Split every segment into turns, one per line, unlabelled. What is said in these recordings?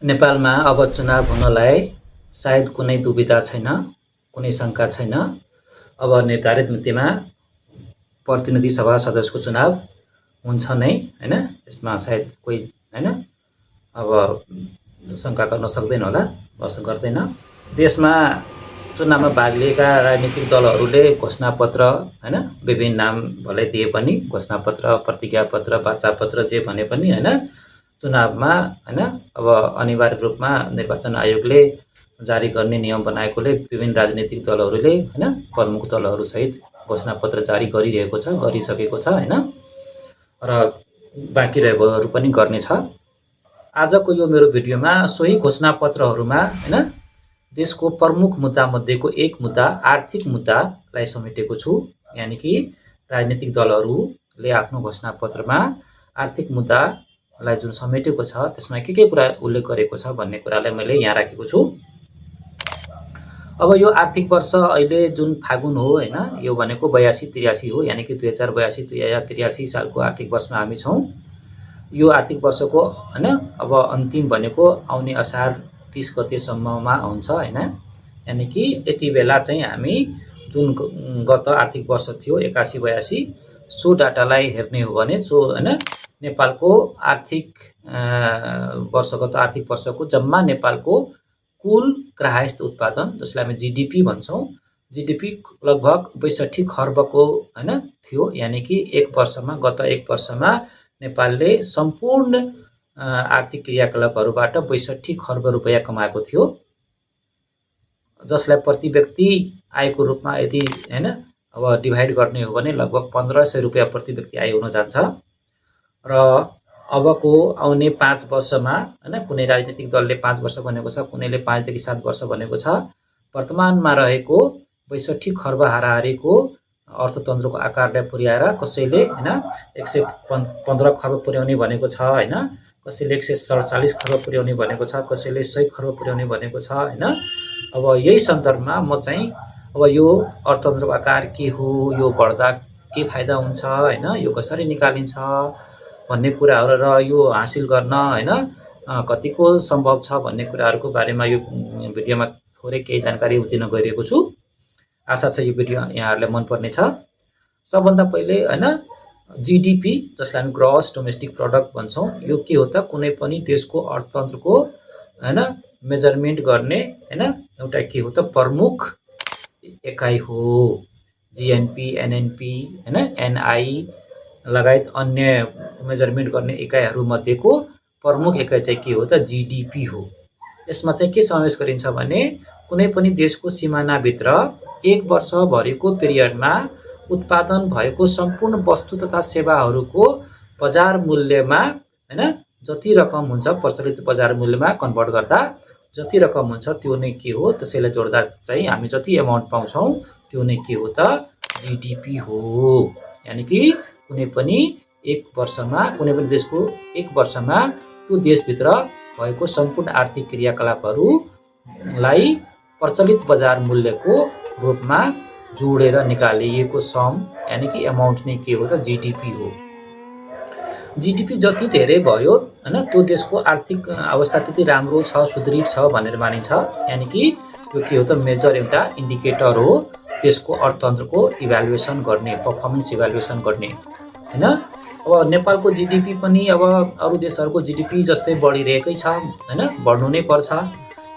नेपालमा अब चुनाव हुनलाई सायद कुनै दुविधा छैन, कुनै शङ्का छैन। अब निर्धारित मितिमा प्रतिनिधि सभा सदस्यको चुनाव हुन्छ नै हैन। यसमा सायद कोही हैन अब शङ्का गर्न सक्दैन होला, गर्दैन। देशमा चुनावमा भाग लिएका राजनीतिक दलहरूले घोषणापत्र हैन विभिन्न नाम भलै दिए पनि घोषणापत्र, प्रतिज्ञापत्र, वाचापत्र जे भने पनि हैन चुनावमा हैन अब अनिवार्य रूपमा निर्वाचन आयोगले जारी गर्ने नियम बनाएकोले विभिन्न राजनीतिक दलहरूले हैन प्रमुख दलहरूसहित घोषणापत्र जारी गरिरहेको छ, गरिसकेको छ हैन र बाँकी रहेकोहरू पनि गर्नेछ। आजको यो मेरो भिडियोमा सोही घोषणापत्रहरूमा हैन देशको प्रमुख मुद्दा मध्येको एक मुद्दा आर्थिक मुद्दालाई समेटेको छु। यानि कि राजनीतिक दलहरूले आफ्नो घोषणापत्रमा आर्थिक मुद्दालाई जुन समेटेको छ त्यसमा के कुरा उल्लेख गरेको छ भन्ने कुरालाई मैले यहाँ राखेको छु। अब यो आर्थिक वर्ष अहिले जुन फागुन हो हैन यो भनेको 82-83 हो, यानि कि 2082-2083 सालको आर्थिक वर्षमा हामी छौँ। यो आर्थिक वर्षको हैन अब अन्तिम भनेको आउने असार 30 गतेसम्ममा हुन्छ हैन। यानि कि यति बेला चाहिँ हामी जुन गत आर्थिक वर्ष थियो 81-82 सो डाटालाई हेर्ने हो भने सो हैन नेपालको आर्थिक वर्षगत आर्थिक वर्षको जम्मा नेपालको कुल ग्राहस्थ उत्पादन जसलाई हामी जीडीपी भन्छौँ, जीडीपी लगभग 62 खर्बको हैन थियो। यानि कि गत एक वर्षमा नेपालले सम्पूर्ण आर्थिक क्रियाकलापहरूबाट 62 खर्ब रुपैयाँ कमाएको थियो, जसलाई प्रति व्यक्ति आयको रूपमा यदि हैन अब डिभाइड गर्ने हो भने लगभग 1500 रुपैयाँ प्रति व्यक्ति आय हुन जान्छ। र अबको आउने 5 वर्षमा हैन कुनै राजनीतिक दलले 5 वर्ष भनेको छ, कुनैले 5 देखि 7 वर्ष भनेको छ। वर्तमानमा रहेको 62 खर्ब हाराहारीको अर्थतन्त्रको आकारलाई पुर्याएर कसैले हैन 115 खर्ब पुर्याउने भनेको छ हैन, कसैले 147 खर्ब पुर्याउने भनेको छ, कसैले 100 खर्ब पुर्याउने भनेको छ हैन। अब यही सन्दर्भमा म चाहिँ अब यो अर्थतन्त्रको आकार के हो, यो बढ्दा के फाइदा हुन्छ हैन, यो कसरी निकालिन्छ भन्ने कुराहरू र यो हासिल गर्न हैन कतिको सम्भव छ भन्ने कुराहरूको बारेमा यो भिडियोमा थोरै केही जानकारी दिन गइरहेको छु। आशा छ यो भिडियो यहाँहरूलाई मन पर्ने छ। सबभन्दा पहिले हैन जीडीपी जसलाई हामी ग्रस डोमेस्टिक प्रोडक्ट भन्छौँ, यो के हो त कुनै पनि देशको अर्थतन्त्रको हैन मेजरमेन्ट गर्ने हैन एउटा के हो त प्रमुख एकाइ हो। जीएनपी, एनएनपी हैन एनआई लगायत अन्य मेजरमेन्ट गर्ने एकाइहरू मध्येको प्रमुख एकाइ चाहिँ के हो त जीडीपी हो। यसमा चाहिँ के समावेश गरिन्छ भने कुनै पनि देशको सिमानाभित्र एक वर्षभरिको पिरियडमा उत्पादन भएको सम्पूर्ण वस्तु तथा सेवाहरूको बजार मूल्यमा हैन जति रकम हुन्छ प्रचलित बजार मूल्यमा कन्भर्ट गर्दा जति रकम हुन्छ त्यो नै के हो, त्यसैले जोड्दा चाहिँ हामी जति अमाउन्ट पाउँछौँ त्यो नै के हो त जीडीपी हो। यानि कि कुनै पनि एक वर्षमा कुनै पनि देशको एक वर्षमा त्यो देशभित्र भएको सम्पूर्ण आर्थिक क्रियाकलापहरूलाई प्रचलित बजार मूल्यको रूपमा जोडेर निकालिएको सम यानि कि अमाउन्ट नै के हो त जीडीपी हो। जीडीपी जति धेरै भयो हैन त्यो देशको आर्थिक अवस्था त्यति राम्रो छ, सुदृढ छ भनेर मानिन्छ। यानि कि यो के हो त मेजर एउटा इन्डिकेटर हो देशको अर्थतन्त्रको इभ्यालुएसन गर्ने, पर्फर्मेन्स इभ्यालुएसन गर्ने हैन। अब नेपालको जीडीपी पनि अब अरू देशहरूको जीडीपी जस्तै बढिरहेकै छ हैन, बढ्नु नै पर्छ।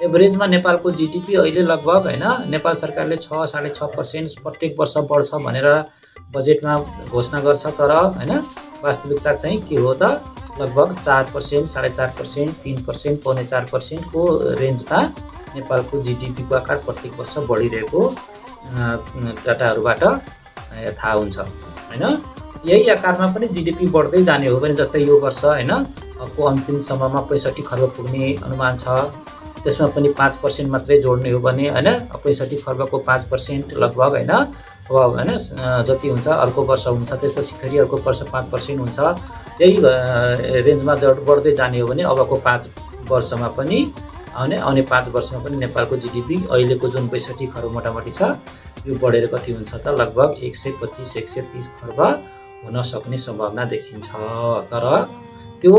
एभरेजमा नेपालको जीडीपी अहिले लगभग हैन नेपाल सरकारले 6-6.5% प्रत्येक वर्ष बढ्छ भनेर बजेटमा घोषणा गर्छ, तर हैन वास्तविकता चाहिँ के हो त लगभग 4%, 4.5%, 3%, 4.5% को रेन्जमा नेपालको जीडीपीको आकार प्रत्येक वर्ष बढिरहेको डाटाहरूबाट थाहा हुन्छ हैन। यही आकारमा पनि जीडीपी बढ्दै जाने हो भने जस्तै यो वर्ष हैन को अन्तिमसम्ममा 65 खर्ब पुग्ने अनुमान छ। त्यसमा पनि 5% मात्रै जोड्ने हो भने हैन 65 खर्बको 5% लगभग हैन अब हैन जति हुन्छ अर्को वर्ष हुन्छ, त्यसपछि फेरि अर्को वर्ष 5% हुन्छ। यही रेन्जमा बढ्दै जाने हो भने अबको 5 वर्षमा पनि आउने 5 वर्षमा पनि नेपालको जीडीपी अहिलेको जुन 62 खर्ब मोटामोटी छ यो बढेर कति हुन्छ त लगभग 125-130 खर्ब हुन सक्ने सम्भावना देखिन्छ। तर त्यो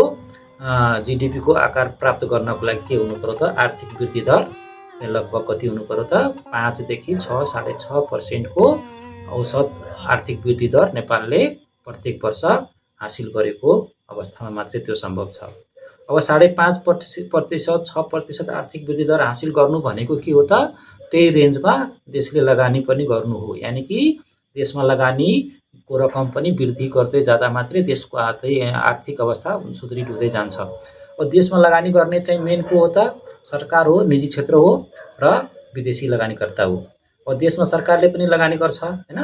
जीडीपीको आकार प्राप्त गर्नको लागि के हुनु पर्यो त आर्थिक वृद्धि दर चाहिँ लगभग कति हुनु पर्यो त 5 देखि 6 6.5% को औसत आर्थिक वृद्धि दर नेपालले प्रत्येक वर्ष हासिल गरेको अवस्थामा मात्रै त्यो सम्भव छ। अब 5.5% 6% आर्थिक वृद्धि दर हासिल गर्नु भनेको के हो त त्यही रेन्जमा देशले लगानी पनि गर्नु हो, यानि कि देशमा लगानीको रकम पनि वृद्धि गर्दै जाँदा मात्रै देशको आर्थिक अवस्था सुदृढ हुँदै जान्छ। अब देशमा लगानी गर्ने चाहिँ मेन को हो त सरकार हो, निजी क्षेत्र हो र विदेशी लगानीकर्ता हो। अब देशमा सरकारले पनि लगानी गर्छ हैन,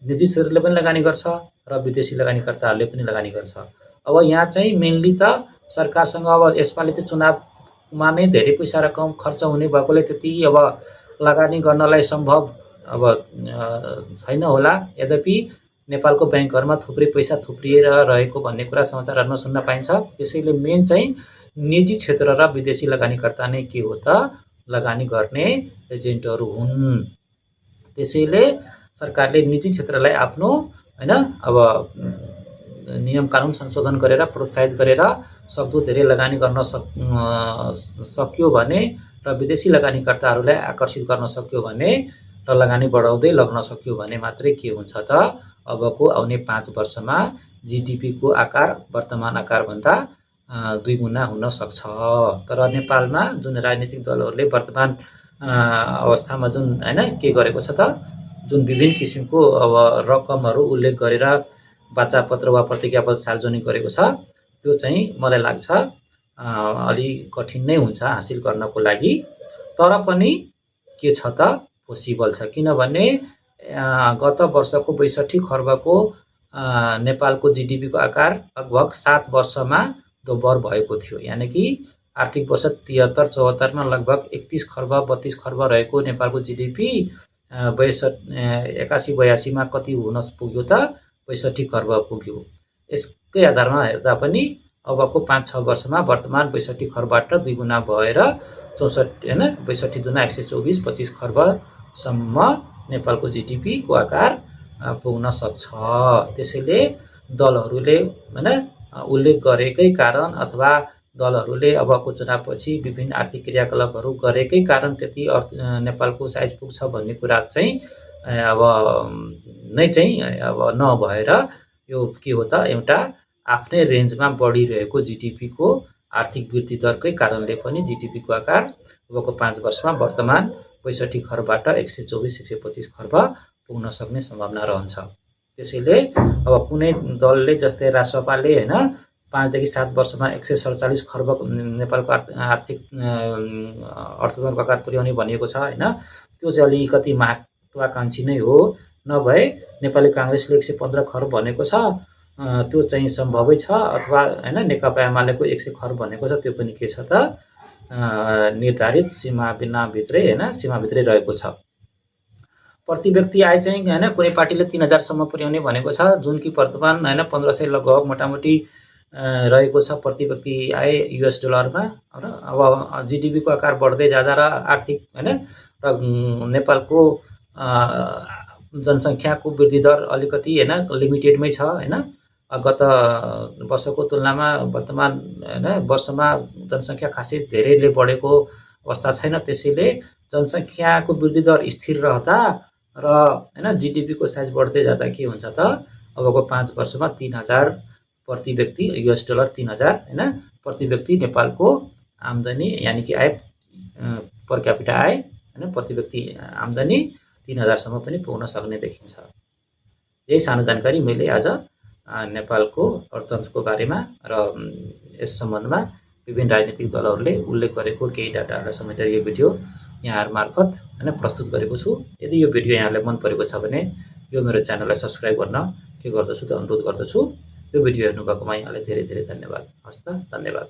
निजी क्षेत्रले पनि लगानी गर्छ र विदेशी लगानीकर्ताहरूले पनि लगानी गर्छ। अब यहाँ चाहिँ मेनली त सरकारसँग अब यसपालि चाहिँ चुनावमा नै धेरै पैसा रकम खर्च हुने भएकोले त्यति अब लगानी गर्नलाई सम्भव अब छैन होला। यद्यपि नेपालको ब्याङ्कहरुमा थुप्रै पैसा थुप्रिएर रहेको भन्ने कुरा समाचारहरुमा सुन्न पाइन्छ। त्यसैले मेन चाहिँ निजी क्षेत्र र विदेशी लगानीकर्ता नै के हो त लगानी गर्ने एजेन्टहरु हुन्। त्यसैले सरकारले निजी क्षेत्रलाई आफ्नो हैन अब नियम कानुन संशोधन गरेर प्रोत्साहित गरेर सक्दो धेरै लगानी गर्न सक्यो भने र विदेशी लगानीकर्ताहरूलाई आकर्षित गर्न सक्यो भने र लगानी बढाउँदै लग्न सक्यो भने मात्रै के हुन्छ त अबको आउने 5 वर्षमा जीडीपी को आकार वर्तमान आकारभन्दा 2 गुणा हुन सक्छ। तर नेपालमा जुन राजनीतिक दलहरूले वर्तमान अवस्थामा जुन हैन के गरेको छ त जुन विभिन्न किसिमको अब रकमहरू उल्लेख गरेर वाचापत्र वा प्रतिज्ञापत्र सार्वजनिक गरेको छ त्यो चाहिँ मलाई लाग्छ अलि कठिन नै हुन्छ हासिल गर्नको लागि। तर पनि के छ त पोसिबल छ, किनभने गत वर्षको 62 खर्बको नेपालको जीडीपी को आकार लगभग 7 वर्षमा दोब्बर भएको थियो। यानि कि आर्थिक वर्ष 73-74 मा लगभग 31 खर्ब 32 खर्ब रहेको नेपालको जीडीपी 81-82 मा कति हुन पुग्यो त 62 खर्ब पुग्यो। यसकै आधारमा हेर्दा पनि अबको 5-6 वर्षमा वर्तमान 62 खर्बबाट 2 गुणा भएर 64 हैन 62 दुना 124 25 खर्ब सम्म नेपालको जीडीपी को आकार पुग्न सक्छ। त्यसैले दलहरूले हैन उल्लेख गरेकै कारण अथवा दलहरूले अबको चुनावपछि विभिन्न आर्थिक क्रियाकलापहरू गरेकै कारण त्यति नेपालको साइज पुग्छ भन्ने कुरा चाहिँ अब नै चाहिँ अब नभएर यो के हो त एउटा आफ्नै रेन्जमा बढिरहेको जीडीपी को आर्थिक वृद्धि दरकै कारणले पनि जीडीपी को आकार अबको 5 वर्षमा वर्तमान 62 खर्बबाट 124-125 खर्ब पुग्न सक्ने सम्भावना रहन्छ। त्यसैले अब कुनै दलले जस्तै राष्ट्रपाले हैन 5 देखि 7 वर्षमा 147 खर्ब नेपालको आर्थिक अर्थतन्त्रको आकार पुर्याउने भनिएको छ हैन, त्यो चाहिँ अलिकति महत्त्वाकांक्षी नै हो। नभए नेपाली कांग्रेसले 115 खर्ब भनेको छ त्यो चाहिँ सम्भवै छ, अथवा हैन नेकपा एमालेको 100 खर्ब भनेको छ त्यो पनि के छ त निर्धारित सीमाभित्रै हैन सीमाभित्रै रहेको छ। प्रति व्यक्ति आय चाहिँ हैन कुनै पार्टीले 3000 सम्म पुर्याउने भनेको छ, जुन कि वर्तमान हैन 1500 लगभग मोटामोटी रहेको छ प्रति व्यक्ति आय US डलरमा। र अब जीडीपी को आकार बढ्दै जाँदा र आर्थिक हैन र नेपालको जनसंख्याको वृद्धि दर अलिकति हैन लिमिटेडमै छ हैन। गत वर्षको तुलनामा वर्तमान हैन वर्षमा जनसंख्या खासै धेरैले बढेको अवस्था छैन। त्यसैले जनसंख्याको वृद्धि दर स्थिर रहँदा र हैन जीडीपी को साइज बढ्दै जाँदा के हुन्छ त अबको 5 वर्षमा 3000 प्रति व्यक्ति US डलर 3000 हैन प्रति व्यक्ति नेपालको आम्दानी यानि कि आय पर क्यापिटा आय हैन प्रति व्यक्ति आम्दानी 3000 सम्म पनि पुग्न सक्ने देखिन्छ। यही सानो जानकारी मैले आज नेपालको अर्थतन्त्रको बारेमा र यस सम्बन्धमा विभिन्न राजनीतिक दलहरूले उल्लेख गरेको केही डाटाहरूलाई समेटेर यो भिडियो यहाँहरु मार्फत हैन प्रस्तुत गरेको छु। यदि यो भिडियो यहाँलाई मन परेको छ भने यो मेरो च्यानललाई सब्स्क्राइब गर्न के गर्दछु त अनुरोध गर्दछु। यो भिडियो हेर्नुभएकोमा यहाँलाई धेरै धेरै धन्यवाद। हस्त धन्यवाद।